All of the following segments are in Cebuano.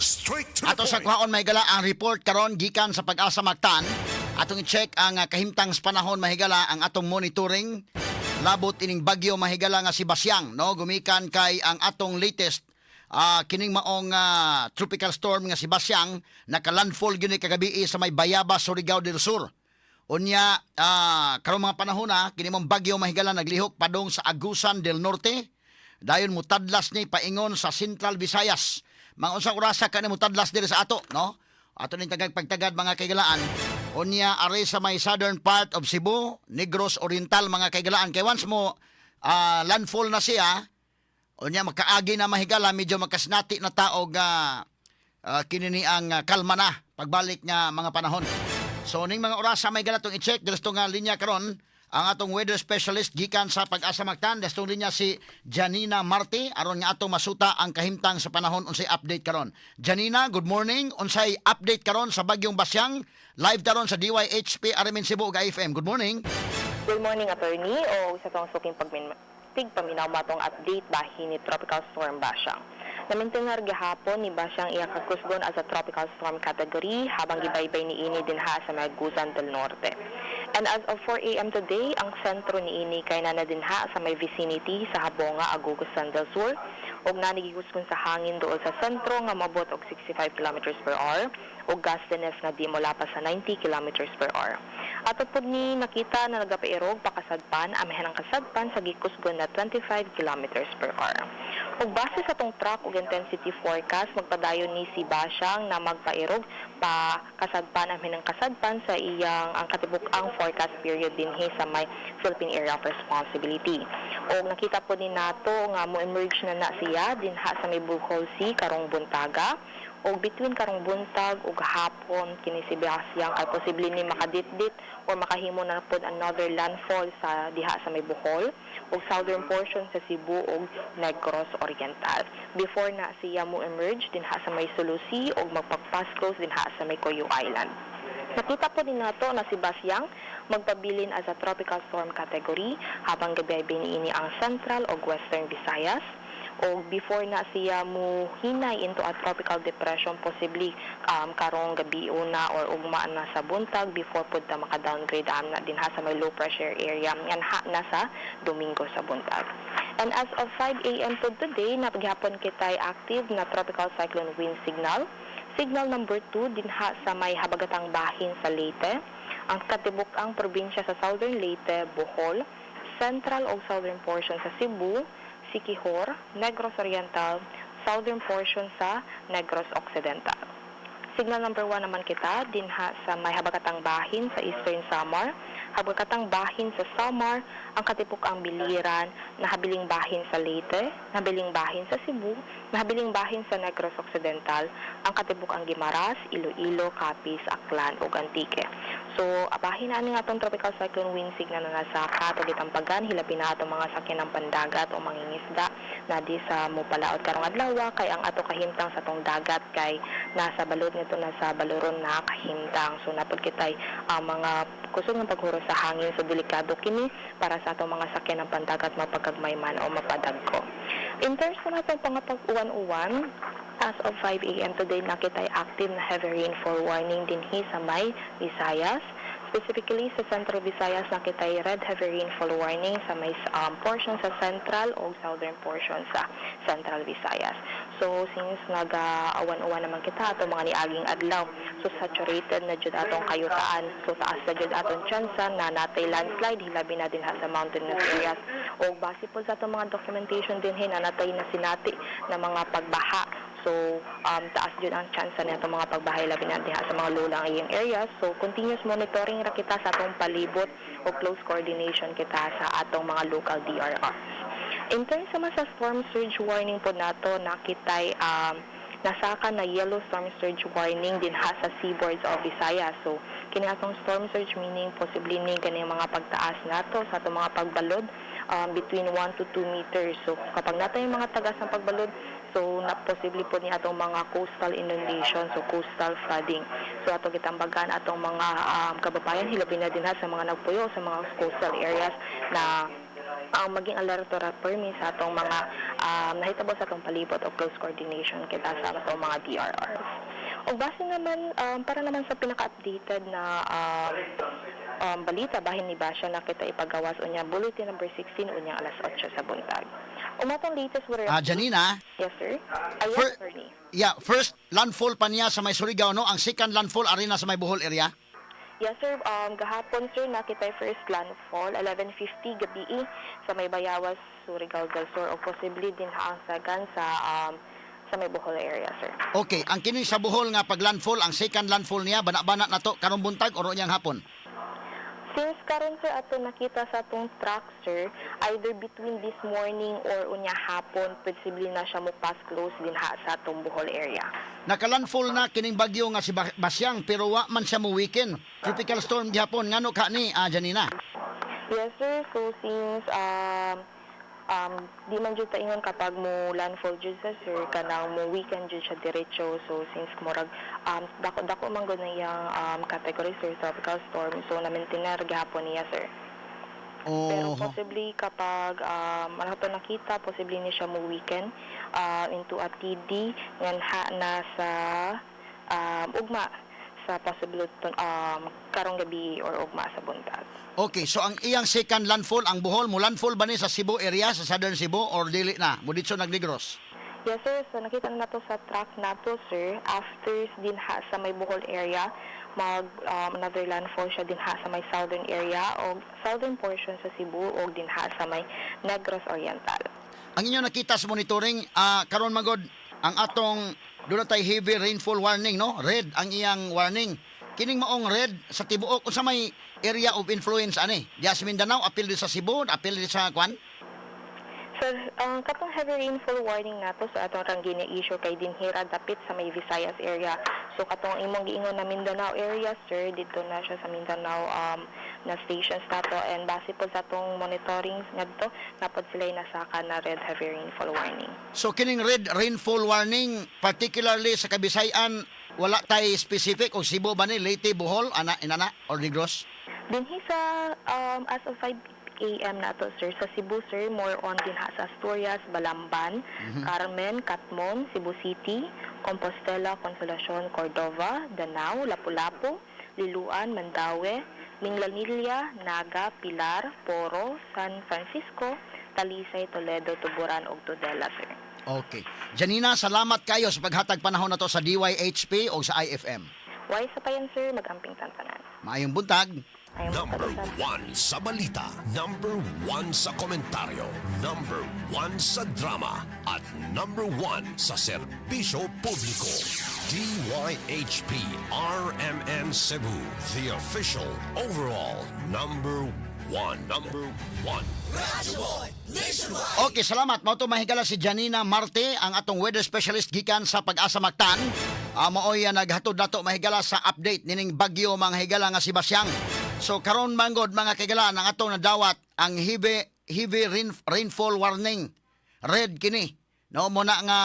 Straight to the Ato sa point. Kuhaon, mahigala, ang report karon gikan sa Pag-asa Mactan. Atong i-check ang kahimtang sa panahon, mahigala, ang atong monitoring labot ining bagyo, mahigala, nga si Basyang, no? Gumikan kay ang atong latest, kining maong tropical storm nga si Basyang naka-landfall gyud ni kagabi sa may Bayabas, Surigao del Sur. Unya karong mga panahon na kini mong bagyo, mahigala, naglihok padung sa Agusan del Norte. Dayon mutadlas ni paingon sa Central Visayas. Mga unsang orasa kani mutadlas diri sa ato, no? Ato ning tagag pagtagad, mga kaigalaan. Unya ari sa may southern part of Cebu, Negros Oriental, mga kaigalaan. Kay once mo landfall na siya, unya makaagi na, mahigala, medyo makasinati na tao ga kini ni ang kalma na pagbalik nga mga panahon. So ning mga orasa, mahigala, tong i-check diri sa nga linya karon ang atong weather specialist gikan sa Pag-asa Mactan, dastong linya si Janina Marti, aron nga atong masuta ang kahimtang sa panahon, unsay update karon. Janina, good morning. Unsay update karon sa bagyong Basyang? Live karon sa DYHP RMN Cebu ug FM. Good morning. Good morning, attorney, o sa tong suking tigpaminaw matong update bahin ni Tropical Storm Basyang. Namintingar gihapon ni Basyang iya kakusgon as a tropical storm category habang gibaybay ni ini dinha sa may Agusan del Norte. And as of 4 a.m. today, ang sentro ni ini kay nana dinha sa may vicinity sa Jabonga, Agusan del Sur ug nanigigusgon sa hangin duol sa sentro nga moabot og 65 kilometers per hour ug gustiness nga di molapas sa 90 kilometers per hour. Ato pud ni nakita na nagapairog pakasadpan amihan ang kasadpan sa gikusgon na 25 kilometers per hour. Ug base sa tong track ug intensity forecast, magpadayon ni si Basyang na magpairog pa kasadpan amihan ang kasadpan sa iyang ang katibuk-ang forecast period dinhi sa may Philippine Area of Responsibility. Og nakita po ni nato nga mo emerge na na siya dinha sa may Bohol Sea karong buntaga, og between karong buntag ug hapon kini si Basyang kay posible ni makaditdit or makahimo na pod another landfall sa diha sa may Bohol ug southern portion sa Cebu ug Negros Oriental before na siya mo emerge dinha sa may Sulu Sea ug magpagpas close dinha sa may Cuyo Island. Nakita po din nato na si Basyang magpabilin as a tropical storm category habang gabi niini ang Central ug Western Visayas o before na siya mo hinay into a tropical depression, possibly karong gabi una or ugma na sa buntag before pud ta maka-downgrade na dinha sa may low pressure area ngan ha na sa Domingo sa buntag. And as of 5 a.m. pod today, napaghapon kitay active na tropical cyclone wind signal. Signal number 2 dinha sa may habagatang bahin sa Leyte. Ang katibuk ang probinsya sa Southern Leyte, Bohol, central o southern portion sa Cebu, Siquijor, Negros Oriental, southern portion sa Negros Occidental. Signal number 1 naman kita dinha sa may habagatang bahin sa Eastern Samar, habagatang bahin sa Samar, ang katipok ang Biliran, nahabiling bahin sa Leyte, nahabiling bahin sa Cebu, nahabiling bahin sa Negros Occidental, ang katibuk ang Guimaras, Iloilo, Capiz, Aklan ug Antique. So, abahin na ani nga atong tropical cyclone wind signal na nasa kato gitampagan, hilabi na atong mga sakyan ng pandagat o mangingisda na di sa mopalaot karong adlaw kay ang ato kahimtang sa atong dagat kay nasa balod nito, nasa baloron na kahimtang. So napod kitay ang mga kusog ng paghuros sa hangin, so delikado kini para sa atong mga sakyan ng pandagat, mapagkagmay man o mapadagko. In terms naman atong pangapag-uwan-uwan, as of 5 a.m. today, nakita'y active na heavy rainfall warning dinhi sa may Visayas. Specifically sa Central Visayas, nakita'y red heavy rainfall warning sa may portion sa central o southern portion sa Central Visayas. So since naga-awan-uwan naman kita atong mga niaging adlaw, so saturated na jud atong kayutaan. So taas na jud atong tsansa na natay landslide, hilabi na dinha sa mountainous areas. O base po sa atong mga documentation dinhi na natay na sinati na mga pagbaha. So, taas jud ang chance na itong mga pagbahay, labi na diha sa mga low-lying areas. So, continuous monitoring ra kita sa atong palibot o close coordination kita sa atong mga local DRRs. In terms naman sa storm surge warning po nato, nakitay nasaka na yellow storm surge warning dinha sa seaboards of Visayas. So, kini atong storm surge, meaning possibly ni kani mga pagtaas nato sa atong mga pagbalod between 1 to 2 meters. So, kapag nato yung mga tagas ng pagbalod, so na possibly po ni atong mga coastal inundation, so coastal flooding. So ato gitambagan atong mga kababayan, hilabi na dinha sa mga nagpuyo sa mga coastal areas, na ang maging alerto ra permi sa atong mga nahitabo sa atong palibot o close coordination kita sa atong mga DRRs. O base naman para naman sa pinaka-updated na balita bahin ni Basyang na kita ipagawas unya bulletin number 16 unyang alas 8 sa buntag. Ug atong latest weather Janina, Yes, sir. Ay, yes, attorney. Yeah, first landfall pa niya sa may Surigao, no? Ang second landfall ari na sa may Bohol area. Yes, sir. Gahapon, sir, nakita yung first landfall, 11:50 gabi eh, sa may Bayawas, Surigao del Sur, o possibly din ang sagan sa may Bohol area, sir. Okay, ang kini sa Bohol nga pag landfall, ang second landfall niya bana-bana na to karong buntag o niyang hapon? Since karon, sir, ato nakita sa atong track, sir, either between this morning or unya hapon, possibly na siya mo pass close din ha sa atong Bohol area. Nakalandfall na kining bagyo nga si Basyang pero wa man siya mo weaken. Tropical storm gihapon, ngano ka ni, Janina? Yes, sir. So, since di man jud ta ingon kapag mo landfall jud sa, sir, kanang mo weaken jud siya diretso. So, since murag dako dako man gud na iyang category, sir, tropical storm. So, na-maintain gihapon niya, sir. Pero possibly kapag ano to nakita, possibly ni siya mo weaken into a TD ngan ha na sa ugma sa possible karong gabi or ugma sa buntag. Okay, so ang iyang second landfall, ang Bohol, mo landfall ba ni sa Cebu area, sa Southern Cebu, or dili na? Mo didto nag Negros? Yes, sir. So, nakita na nato sa track nato, sir. After din ha sa may Bohol area, mag another landfall siya din ha sa may southern area o southern portion sa Cebu o din ha sa may Negros Oriental. Ang inyo nakita sa monitoring, karon magod ang atong doon tay heavy rainfall warning, no? Red ang iyang warning. Kining maong red sa tibuok unsa may area of influence ani? Diya sa Mindanao, apil din sa Cebu, apil din sa kwan? So, ang katong heavy rainfall warning nato sa atong rang issue kay dinhira dapit sa may Visayas area. So, katong imong giingon na Mindanao area, sir, dito na siya sa Mindanao na stations nato and base po sa atong monitoring ngadto, napod sila nasaka na red heavy rainfall warning. So kining red rainfall warning, particularly sa Kabisayan, wala tay specific og Cebu ba ni, Leyte, Bohol, ana inana or Negros? Dinhi sa as of 5 a.m. nato, sir, sa Cebu, sir, more on dinha sa Asturias, Balamban, Carmen, Catmon, Cebu City, Compostela, Consolacion, Cordova, Danao, Lapu-Lapu, Liloan, Mandaue, Minglanilla, Naga, Pilar, Poro, San Francisco, Talisay, Toledo, Tuburan ug Tudela, sir. Okay. Janina, salamat kayo sa paghatag panahon na to sa DYHP o sa IFM. Way sapayan, sir, mag-amping tantanan. Maayong buntag. Ayong Number buntag. 1 sa balita. Number 1 sa komentaryo. Number 1 sa drama. At number 1 sa serbisyo publiko. DYHP RMN Cebu. The official overall number 1. Number 1. Okay, salamat. Mao to, mahigala, si Janina Marte, ang atong weather specialist gikan sa Pag-asa Mactan. Maoy naghatod nato, mahigala, sa update nining bagyo, mga higala, nga si Basyang. So karon manggod, mga kigala, ang atong nadawat ang heavy heavy rainfall warning. Red kini. No mo na nga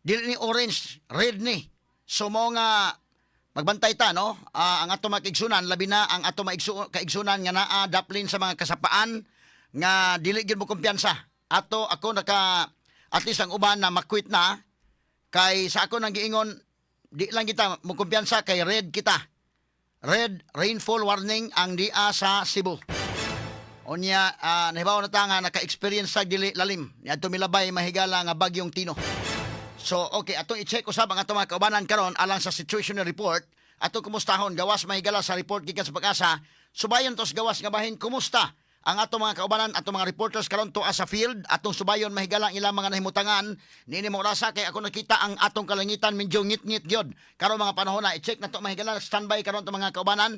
dili ni orange, red ni. So mo nga magbantay ta, no? Ang ato maigsunan, labi na ang ato kaigsunan nga naa daplin sa mga kasapaan nga dili gyud mo kumpiyansa. Ato ako naka at least ang uban na makwit na kay sa ako nang giingon, di lang kita mo kumpiyansa kay red kita. Red rainfall warning ang dia sa Cebu. Unya, nahibaw na ta nga naka-experience sa dili lalim. Niadto milabay, mahigala, nga bagyong Tino. So, okay, atong i-check usab ang atong mga kaubanan karon alang sa situational report. Atong kumustahon gawas, mahigala, sa report gikan sa Pag-asa. Subayon tos gawas nga bahin kumusta ang atong mga kaubanan, atong mga reporters karon tuwa sa field. Atong subayon, mahigala, ang ilang mga nahimutangan niini mo orasa kay ako nakita ang atong kalangitan medyo ngit-ngit gyud karon mga panahon na. I-check na to, mahigala, standby karon itong mga kaubanan.